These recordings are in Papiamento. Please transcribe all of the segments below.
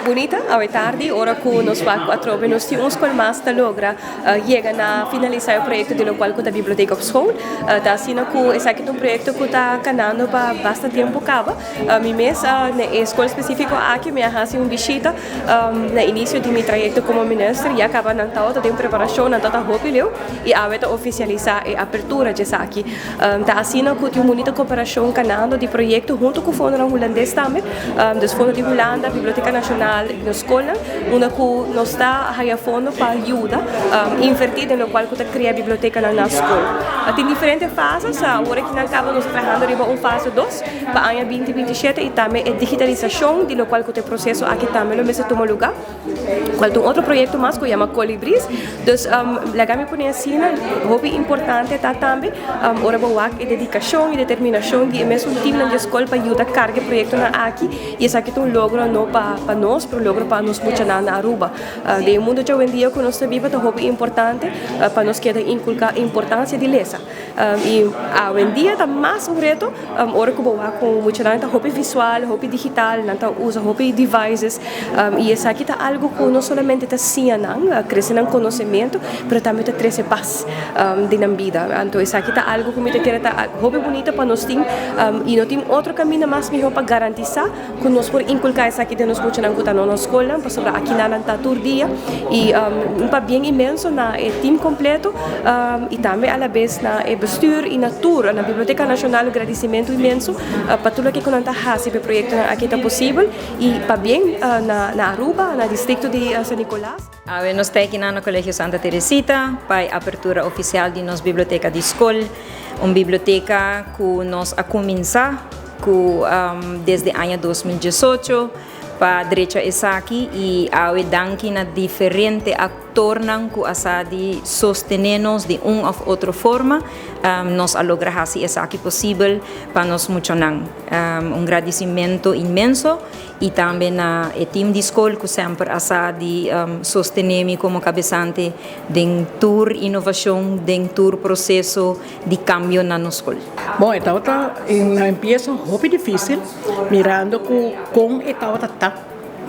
Bunita awe tardi ora cu nos wak cu atrobe nos tin un scol mas ta logra yega na finalisa e proyecto di locual cu ta Biblioteca op School. Ta asina cu esaki ta un proyecto cu ta canando pa basta tempo caba. Mi mes na e scol specifico aki mi a haci un bishita na inicio di mi trayecto como minister ya caba nan tawata den preparacion nan tawata hopi leu y awe ta oficialisa e apertura djesaki. Ta asina ku tin un bunita koperashon kanando di proyekto huntu ku fondonan hulandes tambe, dus fondo di Hulanda, Biblioteka Nashonal i nos skolnan, unda ku nos ta haya fondo pa yuda invertí den lokual ku ta krea bibliotekanan na skol. Tin diferente fases, awor aki nan kaba nos ta trahando riba un fase dos pa aña 2027 i tambe e digitalisashon di lokual ku ta e proseso aki tambe lo mester tuma lugá. Cual ta un otro proyecto mas cu yama Colibris. Dus laga mi pone asina, hopi importante ta tambe ora bo wak e dedicacion y determinacion di e mesun teamnan di e scol pa yuda carga e proyectonan aki y esaki ta un logro no pa nos pero un logro pa nos muchanan na Aruba. Den e mundo djawendia cu nos ta biba ta hopi importante pa nos keda inculca e importancia di lesa. Y awendia ta mas un reto ora cu bo wak cu muchanan ta hopi visual, hopi digital, nan ta usa hopi devices y esaki ta algo cu no solamente ta siña nan, crece nan conocemento, pero tambe ta trece paz den nan bida. Anto esaki ta algo cu mi ta kere ta hopi bunito pa nos tin y no tin otro caminda mas miho pa garantisa Ku nos por inkulká esaki den nos muchanan ku ta na nos skolnan pasobra akinan nan ta tur dia i un pabien inmenso na e team kompleto i tambe alabes na e bestuur i na tur na Biblioteka Nashonal un gradisimentu inmenso pa tur loke ku nan ta hasi pa e proyektonan aki ta posibel i pabien na Aruba na distrikto di San Nicolas. Awe nos ta akinan na Colegio Santa Teresita pa e apertura ofisial di nos biblioteka di skol, un biblioteka ku nos a kuminsá ku desde aña 2018 pa drecha esaki i awe danki na diferente aktornan ku a sa di sostené nos di un òf otro forma nos a logra hasi esaki posibel pa nos muchanan. Un gradisimentu inmenso i tambe na e tim di skol ku semper a sa di sostené mi komo kabesante den tur inovashon, den tur proseso di kambio na nos skol. Bon, e tabata na empieso hopi difícil, mirando ku kon e tabata ta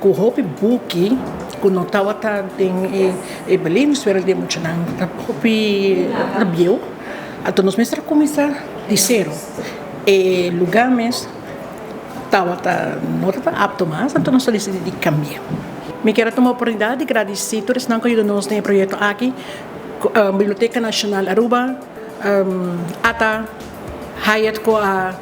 ku hopi buki ku no tabata den e belevingswereld di e muchanan, ta hopi bieu. Anto nos mester a kuminsá di sero. E lugá mes tabata no tabata apto mas, anto nos a disidí di kambia. Mi kier a tuma oportunidat di gradisí tur esnan ku a yuda nos den e proyekto aki, Biblioteca Nacional Aruba, ata Hyatt ku a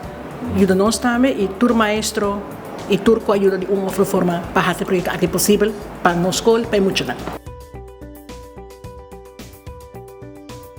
yuda nos tambe i tur maestro i tur ku a yuda di un of otro forma pa hasi e proyekto aki posibel pa nos skol, pa e muchanan.